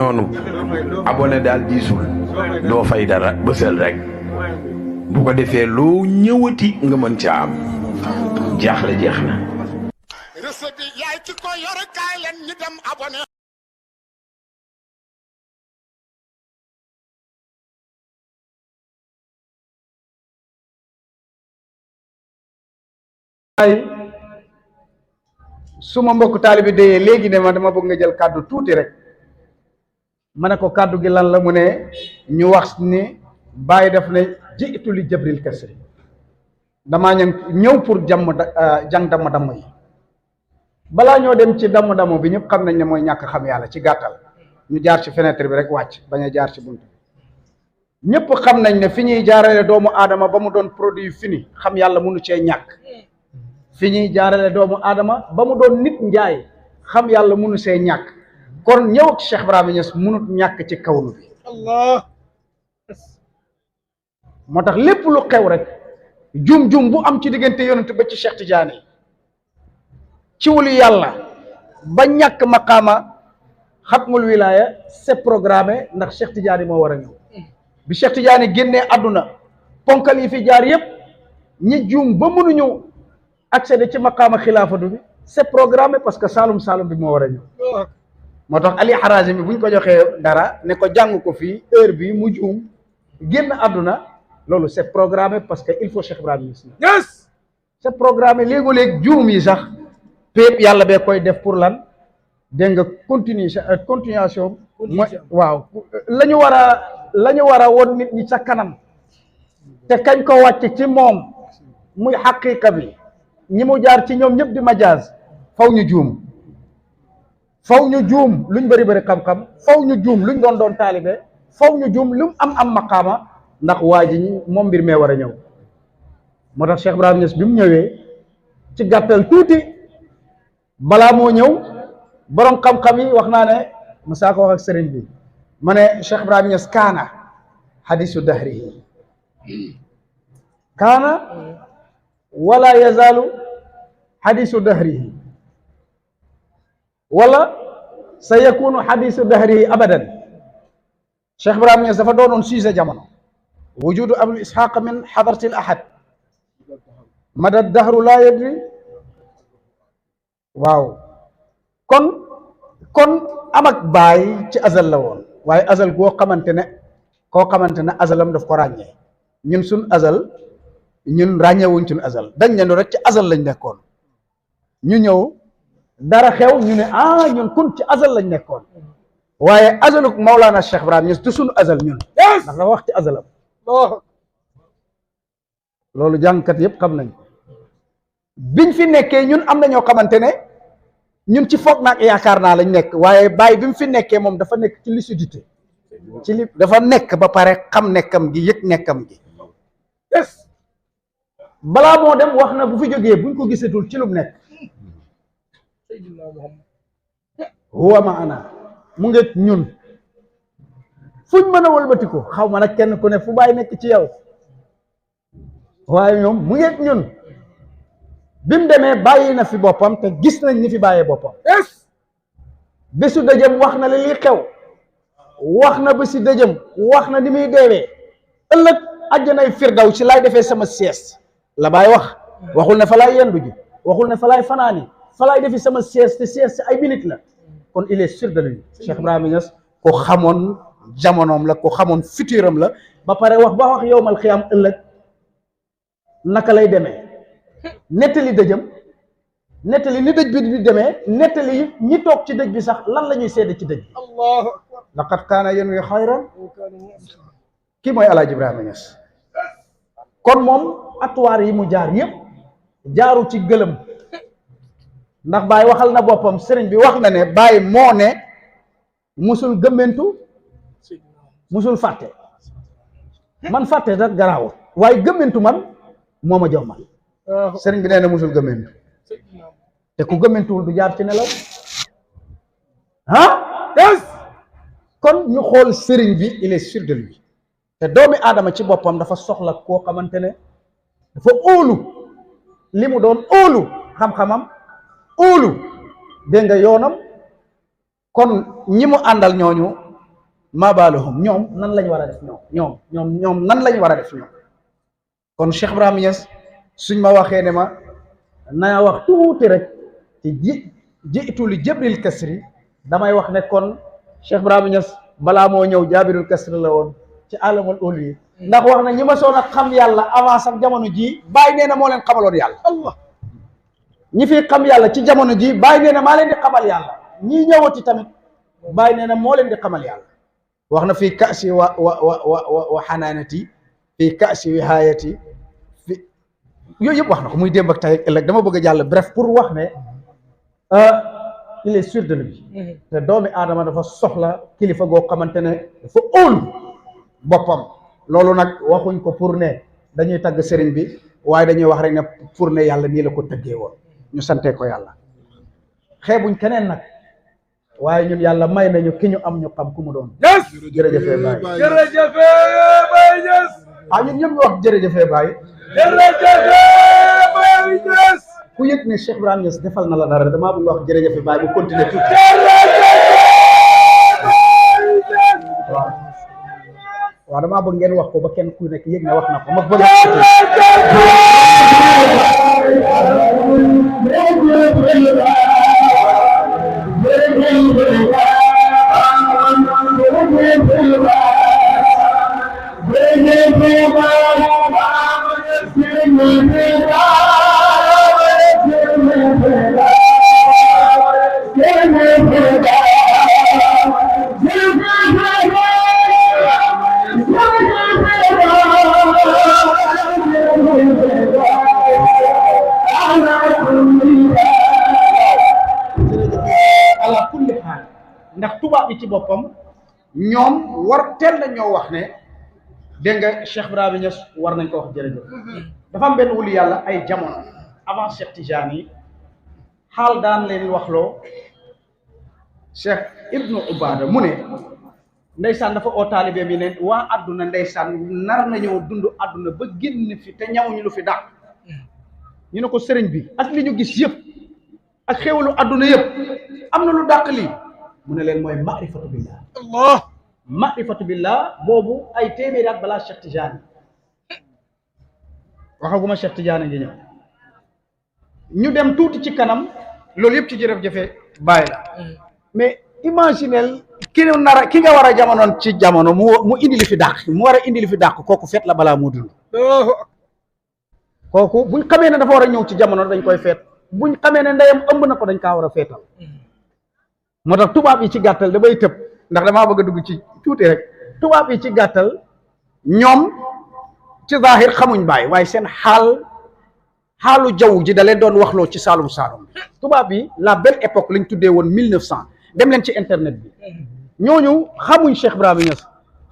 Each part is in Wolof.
noonu abonné daal diisul doo fay dara bësal rek bu ko defee loo ñëwati nga mën ca am jaaxle jeex na. recette bi yaay ci ko yor kaay leen ñu dem abonné. ay suma mbokk taalibi de léegi ne ma dama bëgg nga jël kàddu tuuti rek ma ne ko kàddu gi lan la mu ne ñu wax ni bàyyi def ne jiitu li jabril kasri damaa ñëw pour jàng damm yi balaa ñoo dem ci damm bi ñëpp xam nañ ne mooy ñàkk xam yàlla ci gàttal ñu jaar ci fenêtre bi rek wàcc bañ a jaar ci bunt bi ñëpp xam nañ ne fi ñuy jaarale doomu aadama ba mu doon produit fini xam yàlla mënu cee ñàkk fi ñuy jaarale doomu aadama ba mu doon nit njaay xam yàlla mënu see ñàkk kon ñëw ak Cheikh Ibrahima Niass mënut ñàkk ci kawnu bi Allah moo tax lépp lu xew rek jum bu am ci diggante yonent ba ci Cheikh Tidiane ci wulu yàlla ba ñàkk maqaama xatmul wilaya c'est programmé ndax Cheikh Tidiane moo war a ñëw bi Cheikh Tidiane génnee àdduna ponkal yi fi jaar yépp ñi juum ba mënuñu accéder ci maqaama xilaafatu bi c'est programmé parce que Saalum bi moo war a ñëw moo tax Ali Harazimi buñ ko joxee dara ne ko jàng ko fii heure bi mu juum génn àdduna loolu c'est programmé parce que il faut Cheikh Ibrahima Niass yes c'est programmé léegi-léeg juum yi sax pépp yàlla bee koy def pour lan dégg nga continuation mooy waaw la ñu war a woon nit ñi ca kanam te kañ ko wàcc ci moom muy xaqiqa bi ñi mu jaar ci ñoom ñëpp di majaaz faw ñu juum luñ bëri xam-xam faw ñu juum luñ doon taalibe faw ñu juum lu am maqaama ndax waa ji moom mbir mee war a ñëw moo tax Cheikh Ibrahima Niass bi mu ñëwee ci gàttal tuuti balaa moo ñëw borom xam-xam yi wax naa ne masaa ko wax ak sëriñ bi ma ne Cheikh Ibrahima Niass kaana hadisu dahrihi kaana wala yazaalu hadisu dahrihi wala sa yakunu hadisu dahrihi abadan Cheikh Ibrahima Niass dafa doonoon sujet jamono wujudu abul ishaq min hadarati al ahad mada dahru la yadri waaw kon am ak baay ci azal la woon waaye azal koo xamante ne azalam daf ko ràññee ñun suñ azal ñun ràññeewuñ suñ azal dañ ne rek ci azal lañ nekkoon ñu ñëw dara xew ñu ne ñun kun ci azal lañ nekkoon waaye azaluk Maulana Cheikh Ibrahima Niass du suñu azal ñun ndax dafa wax ci azalam loolu jàngkat yëpp xam nañ biñ fi nekkee ñun am na ñoo xamante ne ñun ci foog naag yaakaar naa lañ nekk waaye bàyyi bi mu fi nekkee moom dafa nekk ci lucidité dafa nekk ba pare xam nekkam gi yëg nekkam gi balaa moo dem wax na bu fi jógee buñ ko gisatul ci lum nekk huwa ma ana mu ngeeg ñun fuñ mën a wëlbati ko xaw ma nag kenn ku ne fu bàyyi nekk ci yow waaye ñoom mu ngeeg ñun bi mu demee bàyyi na fi boppam te gis nañ ni fi bàyyee boppam bésu dëjëm wax na li xew wax na bési dëjëm wax na ni muy deewee ëllëg àjjanay firdaw si laay defee sama sieste la bàyyi waxul ne fa laay yendu ji waxul ne fa laay fanaani fa laay defi sama sieste te sieste ay minutes la kon il est sûr de lui Cheikh Ibrahima Niass ko xamoon jamonoom la ko xamoon futuram la ba pare wax yowmal xiyaam ëllëg naka lay demee nettali dëjëm nettali ni dëj bi di demee nettali ñi toog ci dëj bi sax lan la ñuy seede ci dëj bi allahu akbar laqad kaana yanwi xayran kii mooy Alaaji Ibrahima Niass kon moom atuwaar yi mu jaar yépp jaaru ci gëlëm ndax Baye waxal na boppam sëriñ bi wax na ne Baye moo ne musul gëmmentu musul fàtte man fàtte nag garaawul waaye gëmmentu man moo ma jox man sëriñ bi nee na musul gëmmentu te ku gëmmentuwul du jaar ci nelaw kon ñu xool sëriñ bi il est sûr de lui te doomi aadama ci boppam dafa soxla koo xamante ne dafa óolu li mu doon óolu xam-xamam óolu dégg nga yoonam kon ñi mu àndal ñooñu maa baaluhum ñoom nan lañ war a def ñoom nan lañ war a def ñoom. kon Cheikh Ibrahim Niass suñ ma waxee ne ma naa wax tuuti rek ci jiitu li Jabril Kasri damay wax ne kon Cheikh Ibrahim Niass balaa moo ñëw Jabril Kasri la woon ci alamul uli ndax wax na ñi ma soon a xam yàlla avant sax jamono ji bàyyi nee na moo leen xamaloon yàlla. Allah ñi fi xam yàlla ci jamono ji bàyyi nee na maa leen di xamal yàlla ñii ñëwati tamit bàyyi nee na moo leen di xamal yàlla. wax na fii kaasi wa xanaanati fii kaasi wihaayati fi yooyu yëpp wax na ko muy démb ak tey ak ëllëg dama bëgg a jàll bref pour wax ne il est sûr de lui te doomi aadama dafa soxla kilifa goo xamante ne dafa óolu boppam. loolu nag waxuñ ko pour ne dañuy tagg sëriñ bi waaye dañuy wax rek ne pour ne yàlla nii la ko tëggee woon ñu santee ko yàlla xeebuñ keneen nag waaye ñun yàlla may nañu ki ñu am ñu xam ku mu doon. jërëjëfee Baye jërëjëfee Baye Niass. ñun ñëpp ñu wax jërëjëfee Baye. jërëjëfee Baye Niass. ku yëg ne Cheikh Ibrahim Niass defal na la dara damaa bëgg wax jërëjëfee Baye bu continuer tuuti. waaw damaa bëgg ngeen wax ko ba kenn ku nekk yëg ne wax na ko ma bëgg ndax tubaab bi ci boppam ñoom war teel na ñoo wax ne dégg nga Cheikh Ibrahim Niass war nañ ko wax jërëjëf. dafa am benn wuli yàlla ay jamono avant Cheikh Tidiane yi xaal daan leen waxloo Cheikh Ibnu Ubada mu ne ndeysaan dafa oo taalibe mi ne waa àdduna ndeysaan nar nañoo dund àdduna ba génn fi te ñawuñu lu fi dàq. ñu ne ko sëriñ bi ak li ñu gis yëpp ak xéwalu àdduna yëpp am na lu dàq lii mu ne leen mooy maarifatu billah. Allah maarifatu billah boobu ay téeméeri at balaa Cheikh Tidiane waxaguma Cheikh Tidiane ngi ñëw ñu dem tuuti ci kanam loolu yëpp ci jërëjëf Baye la mais imaginel ki nga war a jamonoon ci jamono mu indi li fi dàq mu war a indi li fi dàq kooku feet la balaa moo dund. kooku buñ xamee ne dafa war a ñëw ci jamono dañ koy feet buñ xamee ne ndeyam ëmb na ko dañ kaa war a feetal. moo tax tubaab yi ci gàttal damay tëb ndax damaa bëgg a dugg ci tuuti rek tubaab yi ci gàttal ñoom ci zahir xamuñ Baye waaye seen xaalu jaww ji da leen doon waxloo ci Saalum Saalum tubaab yi la belle époque lañ tuddee woon 1900 dem leen ci internet bi ñooñu xamuñ Cheikh Ibrahim Niass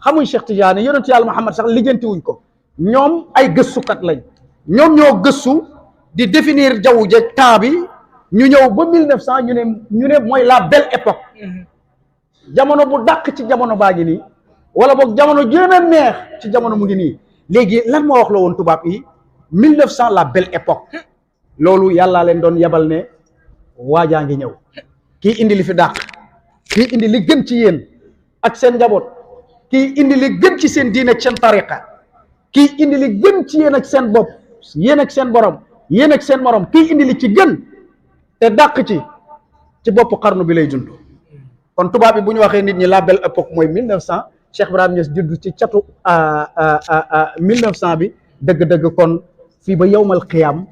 xamuñ Cheikh Tidiane yonentu yàlla Muhammad sax lijjanti wuñ ko ñoom ay gëstukat lañ ñoom ñoo gëstu di définir jaww ji temps bi. ñu ñëw ba 1900 ñu ne mooy la belle époque jamono bu dàq ci jamono baa ngi nii wala boog jamono gën a neex ci jamono mu ngi nii léegi lan moo wax la woon tubaab yi 1900 la belle époque loolu yàllaa leen doon yebal ne waajaa ngi ñëw kii indi li fi dàq kii indi li gën ci yéen ak seen njaboot kii indi li gën ci seen diine ak seen tariqa kii indi li gën ci yéen ak seen bopp yéen ak seen borom yéen ak seen morom kii indi li ci gën te dàq ci bopp xarnu bi lay dund. kon tubaab bi bu ñu waxee nit ñi la belle époque mooy 1900 Cheikh Ibrahim Niass judd ci catu 1900 bi dëgg-dëgg kon fii ba yawmal qiyaam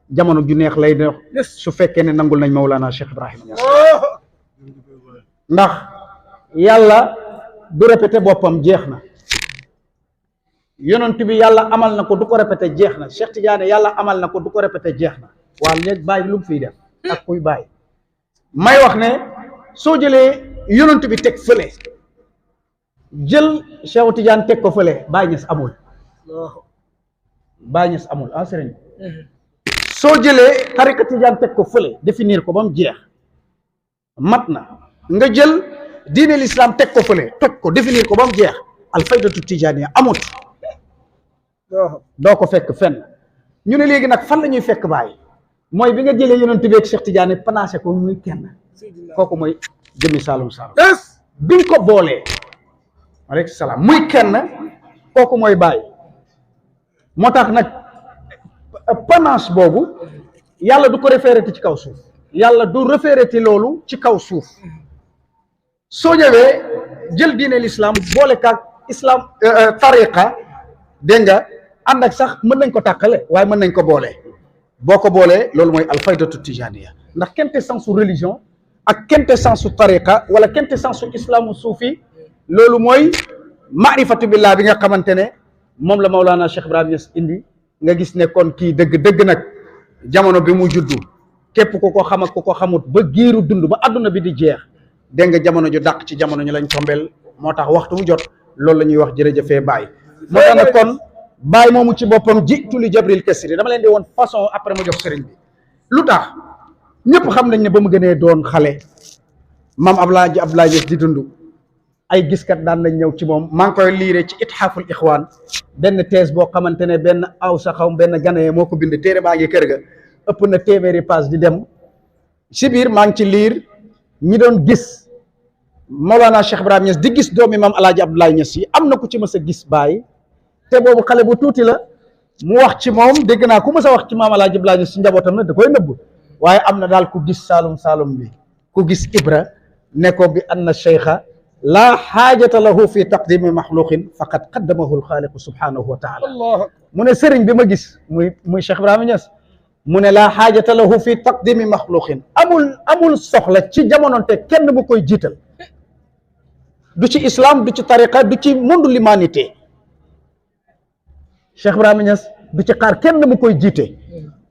jamono ju neex lay dox su fekkee ne nangul nañ Mawlana Cheikh Ibrahim Niass ndax yàlla du répété boppam jeex na yonent bi yàlla amal na ko du ko répété jeex na Cheikh Tidiane yàlla amal na ko du ko répété jeex na waaw léegi Baye lu mu fiy def ak kuy Baye may wax ne soo jëlee yonent bi teg fële jël Cheikh Tidiane teg ko fële Baye Niass amul Baye Niass amul ah sëriñ soo jëlee tariqa Tidiane teg ko fële définir ko ba mu jeex mat na nga jël diine l'islam teg ko fële toj ko définir ko ba mu jeex alfaydatu tijaaniya amut doo ko fekk fenn ñu ne léegi nag fan la ñuy fekk Baye mooy bi nga jëlee yonent bi ak Cheikh Tidiane panacé ko muy kenn kooku mooy jëmmi Saalum Saalum biñ ko boolee aleykum salaam muy kenn kooku mooy Baay. moo tax nag panache boobu yàlla du ko référéti ci kaw suuf, yàlla du référéti loolu ci kaw suuf. soo ñëwee jël diine l'islam boole kaag islam tariqa dégg nga ànd ak sax mën nañ ko tàqale waaye mën nañ ko boole. boo ko boolee loolu mooy alfaydatu tijaniya, ndax quintessence su religion ak quintessence su tariqa wala quintessence su islamu suufi loolu mooy maarifatu billah bi nga xamante ne moom la Mawlana Cheikh Ibrahim Niass indi. nga gis ne kon kii dëgg nag jamono bi mu juddu képp ku ko xam ak ku ko xamut ba giiru dund ba adduna bi di jeex dégg nga jamono ju dàq ci jamono ñu lañ tombeel. moo tax waxtu mu jot loolu la ñuy wax jërëjëfee Baay. moo tax nag kon Baay moomu ci boppam jiitu li Jabril Kasri dama leen di woon façon après ma jox sëriñ bi. lu tax ñëpp xam nañ ne ba mu gënee doon xale maam Abdoulaye Niass di dund ay giskat daan nañ ñëw ci moom. maa ngi koy liire ci Ithaaful Ixwaan benn thèse boo xamante ne benn aw sa xaw benn ganee moo ko bind, téere baa ngi kër ga ëpp na téeméeri page di dem. si biir maa ngi ci liir ñi doon gis Mawlana Cheikh Ibrahim Niass di gis doomi maam Alaaji Abdoulaye Niass yi am na ku ci mës a gis Baay te boobu xale bu tuuti la mu wax ci moom. dégg naa ku mës a wax ci maam Alaaji Abdoulaye Niass ci njabootam na da koy nëbb, waaye am na daal ku gis Saalum bi ku gis Ibra ne ko bi anna cheikha laa xaajata lahu fi taqdimi maxluqin faqad qaddamahu alxaaliqu subhanahu wa taala. mu ne sëriñ bi ma gis muy Cheikh Ibrahima Niass mu ne laa xaajata lahu fi taqdimi maxluqin amul soxla ci jamononte kenn bu koy jiital, du ci islam du ci tariqa du ci monde l'humanité. Cheikh Ibrahima Niass du ci xaar kenn mu koy jiite,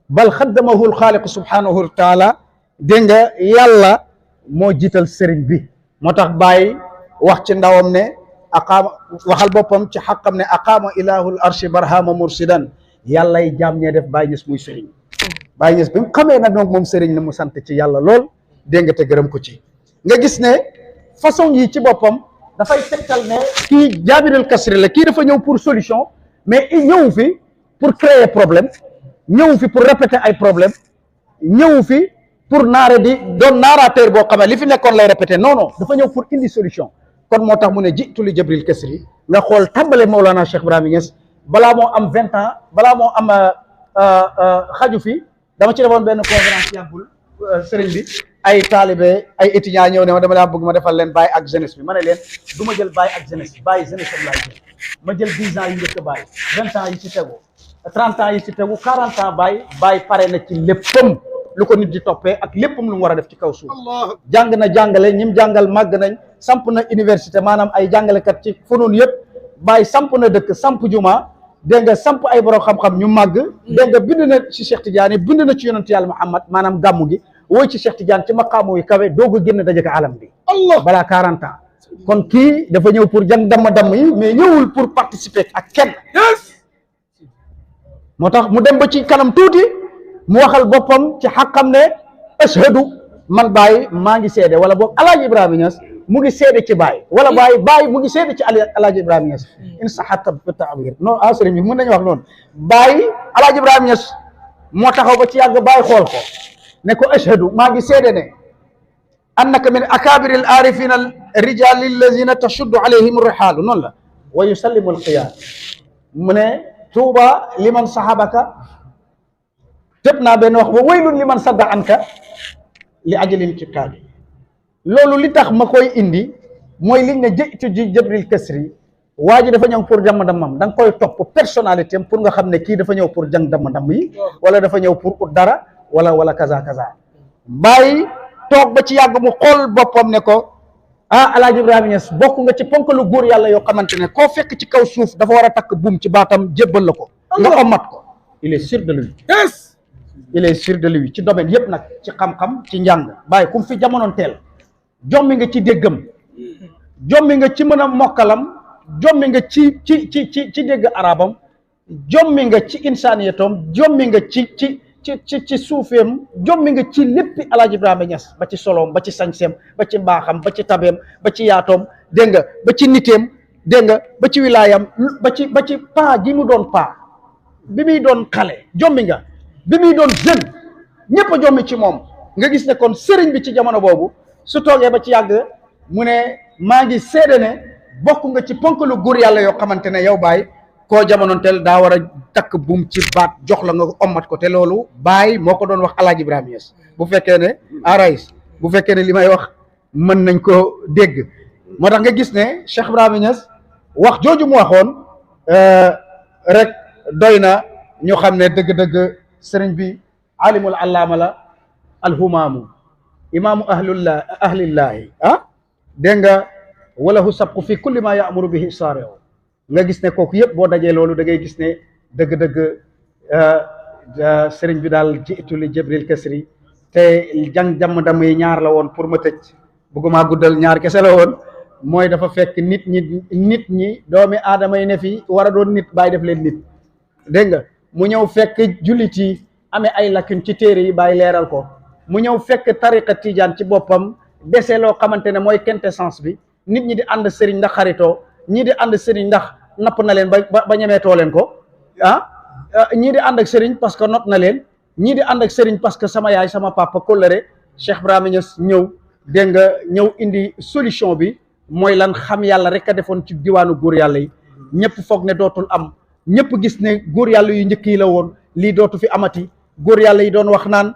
bal xaddamahu alxaaliqu subhanahu wa taala. dégg nga yàlla moo jiital sëriñ bi. moo tax Baay wax ci ndawam ne aqaama waxal boppam ci xaqam ne aqaama ilahul arshi barhama mursidan, yàllay jaam ñee def Baay Niass muy sëriñ. Baay Niass bi mu xamee nag moom sëriñ na mu sant ci yàlla lool dégg nga te gërëm ko ci. nga gis ne façon yi ci boppam dafay tegtal ne kii Jaabirul Kasri la, kii dafa ñëw pour solution mais ñëw fi pour créer problème, ñëw fi pour répéter ay problème, ñëw fi pour naare di doon narrateur boo xam ne li fi nekkoon lay répété. non dafa ñëw pour indi solution. kon moo tax mu ne jiitu li Jabril Kasri nga xool tàmbale Mawlana Cheikh Ibrahima Niass balaa moo am 20 ans balaa moo am xaju fi. dama ci defoon benn conférence yàggul sëriñ bi ay taalibe ay étudiants ñëw ne ma dama daa bëgg ma defal leen Baay ak jeunesse bi. ma ne leen du ma jël Baay ak jeunesse Baay jeunesse am laay jël. ma jël 10 ans yi njëkk Baay 20 ans yi ci tegu 30 ans yi ci tegu 40 ans Baay pare na ci léppam lu ko nit di toppee ak léppam lu mu war a def ci kaw suuf. jàng na jàngale ñim jàngal màgg nañ, samp na université maanaam ay jàngalekat ci funuun yëpp. Baay samp na dëkk samp juma dégg nga samp ay borom xam-xam ñu màgg. dégg nga bind na ci Cheikh Tidiane bind na ci yonentu yàlla Muhammad maanaam gàmmu gi wooy ci Cheikh Tidiane ci maqaamu yi kawe doog a génn dajëk alam bi balaa 40 ans. kon kii dafa ñëw pour jàng damm yi mais ñëwul pour participer ak kenn. moo tax mu dem ba ci kanam tuuti mu waxal boppam ci xaqam ne ashhadu man Baay maa ngi seede wala boog Alaaji Ibrahima Niass mu ngi seede ci Baay wala Baay mu ngi seede ci Alaaji Ibrahima Niass in saxata bi taabir non sëriñ bi mën nañu wax noonu. Baay Alaaji Ibrahima Niass moo taxaw ba ci yàgg Baay xool ko ne ko ashhadu maa ngi seede ne annaka min akabiri al arifina al rijali allazina tashuddu alayhim rihaalu noonu la wa yusallimu al qiyaam mu ne tuuba liman sahabaka tëb naa benn wax ba waylun liman sadda anka li ajalil kitaabi. loolu li tax ma koy indi mooy liñ ne jiitu ji Jabril Kasri waa ji dafa ñëw pour damm-dammam da nga koy topp personnalité am pour nga xam ne kii dafa ñëw pour jàng damm-damm yi wala dafa ñëw pour ut dara wala kaza kaza. Baay toog ba ci yàgg mu xool boppam ne ko Alaaji Ibrahima Niass bokk nga ci ponkalu góor yàlla yoo xamante ne koo fekk ci kaw suuf dafa war a takk buum ci baatam jébbal la ko nga omat ko. il est sûr de lui. il est sûr de lui ci domaine yëpp nag ci xam-xam ci njàng. Baay kum fi jamonoon teel jommi nga ci déggam, jommi nga ci mën a mokkalam, jommi nga ci dégg arabam, jommi nga ci insaniyatom, jommi nga ci suufeem, jommi nga ci léppi Alaaji Ibrahima Niass ba ci soloom ba ci sañseem ba ci mbaaxam ba ci tabeem ba ci yaatoom dégg nga ba ci niteem dégg nga ba ci wilaayam ba ci paa gi mu doon paa bi muy doon xale jommi nga bi muy doon jeune ñëpp a jommi ci moom. nga gis ne kon sëriñ bi ci jamono boobu su toogee ba ci yàgg mu ne maa ngi seede ne bokk nga ci ponkalu góor yàlla yoo xamante ne yow Baye koo jamonoonteel daa war a takk buum ci baat jox la nga ommat ko te loolu Baye moo ko doon wax Alaaji Ibrahima Niass bu fekkee ne arais bu fekkee ne li may wax mën nañ ko dégg moo tax nga gis ne Cheikh Ibrahima Niass wax jooju mu waxoon rek doy na ñu xam ne dëgg-dëgg sëriñ bi alimul allaama la alhumaamu imaamu ahlillahi dégg nga walahu sabqu fi kulli ma yaamuru bihi saareo nga gis ne kooku yëpp boo dajee loolu da ngay gis ne dëgg-dëgg sëriñ bi daal jiitu li Jibril Kasri te jàmm dam yi ñaar la woon pour ma tëj bëgguma guddal ñaar kese la woon mooy dafa fekk nit ñi doomi aadama yi ne fi war a doon nit bàyyi def leen nit dégg nga mu ñëw fekk jullit yi amee ay lacune ci téere yi bàyyi leeral ko mu ñëw fekk tariqa tijaan ci boppam dese loo xamante ne mooy quintessence bi nit ñi di ànd sëriñ ndax xaritoo ñii di ànd sëriñ ndax napp na leen ba ñemeetoo leen ko ñii di ànd ak sëriñ parce que not na leen ñii di ànd ak sëriñ parce que sama yaay sama papa kóllëre Cheikh Ibrahima Niass ñëw dégg nga ñëw indi solution bi mooy lan xam yàlla rek a defoon ci diwaanu góor yàlla yi ñëpp foog ne dootul am ñëpp gis ne góor yàlla yu njëkk yi la woon lii dootu fi amati góor yàlla yi doon wax naan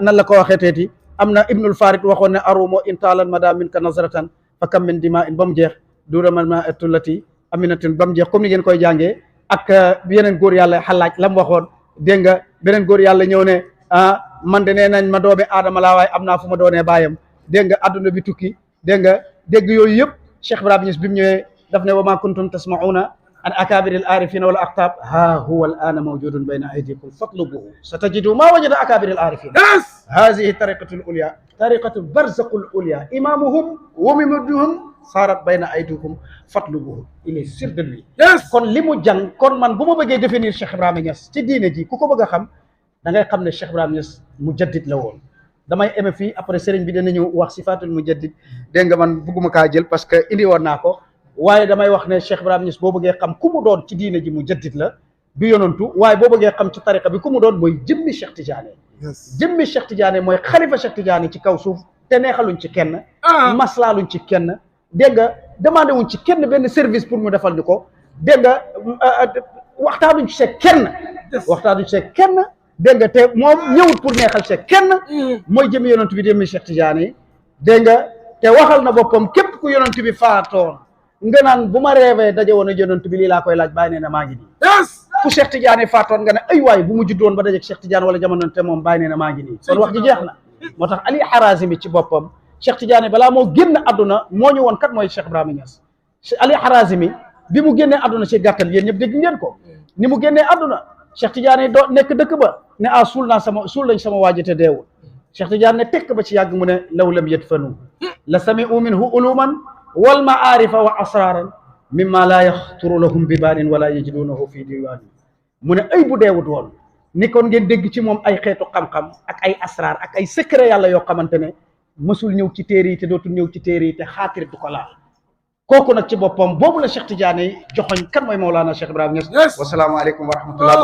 nan la ko waxee teeti am na Ibnul Farid waxoon ne arumo intaalan mada min ka nazratan fa kam min dima in ba mu jeex duraman ma tullati aminatin ba mu jeex comme ni ngeen koy jàngee ak yeneen góor yàlla xalaaj la mu waxoon dégg nga beneen góor yàlla ñëw ne man de nee nañ ma doomi aadama laa waaye am naa fu ma doonee baayam dégg nga adduna bi tukki dégg nga dégg yooyu yëpp Cheikh Ibrahima Niass bi mu ñëwee daf ne wa ma kuntum tasmauna an akabiri al arifina wala aqtab ha huwa al ana mawjudun bayna aydikum fatlubuhu satajidu ma wajada akabiri al arifina hadihi tariqatu al ulya tariqatu barzaqu al ulya imamuhum wa mimuduhum saarat bayna aydikum fatlubuhu il est sûr de lui kon li mu jàng kon man bu ma bëggee définir Cheikh Ibrahima Niass ci diine ji ku ko bëgg a xam da ngay xam ne Cheikh Ibrahima Niass mujaddid la woon damay aimé fii après sëriñ bi dana ñëw wax sifatul mujaddid dégg nga man bëgguma kaa jël parce que indi woon naa ko waaye damay wax ne Cheikh Ibrahima Niass boo bëggee xam ku mu doon ci diine ji mujaddid la du yonantu waaye boo bëggee xam ci tariqa bi ku mu doon mooy jëmmi Cheikh Tidiane jëmmi Cheikh Tidiane mooy xalifa Cheikh Tidiane ci kaw suuf te neexaluñ ci kenn maslaaluñ ci kenn dégg nga demandé wuñ ci kenn benn service pour mu defal ñu ko dégg nga waxtaanuñ ci see kenn waxtaanuñ ci see kenn dégg nga te moom ñëwut pour neexal see kenn mooy jëmi yonent bi jëmi Cheikh Tidiane yi dégg nga te waxal na boppam képp ku yonent bi faatoon nga naan bu ma reewee daje woon a yonent bi lii laa koy laaj bàyyi nee na maa ngi nii ku Cheikh Tidiane faatoon nga ne ay waay bu mu juddoon ba daje Cheikh Tidiane wala jamono te moom bàyyi nee na maa ngi nii kon wax ji jeex na moo tax Ali Harazimi ci boppam Cheikh Tidiane balaa moo génn àdduna moo ñu woon kat mooy Cheikh Ibrahima Niass Ali Harazimi bi mu génnee àdduna ci gàttal yéen ñëpp dégg ngeen ko ni mu génnee àdduna Cheikh Tidiane doo nekk dëkk ba ne suul lañ sama waajite deewul Cheikh Tidiane ne tekk ba ci yàgg mu ne law lam yadfanu la sami'u minhu uluman wal ma'arifa wa asraran mimma la yaxturu lahum bi baanin wala yajidunahu fi diwaani mu ne ay bu deewut woon ni kon ngeen dégg ci moom ay xeetu xam-xam ak ay asrar ak ay secret yàlla yoo xamante ne mësul ñëw ci téere yi te dootul ñëw ci téere yi te xaatir du ko laal kooku nag ci boppam boobu la Cheikh Tidiane joxoñ kan mooy Mawlana Cheikh Ibrahima Niass wasalaamu aleykum wa rahmatullah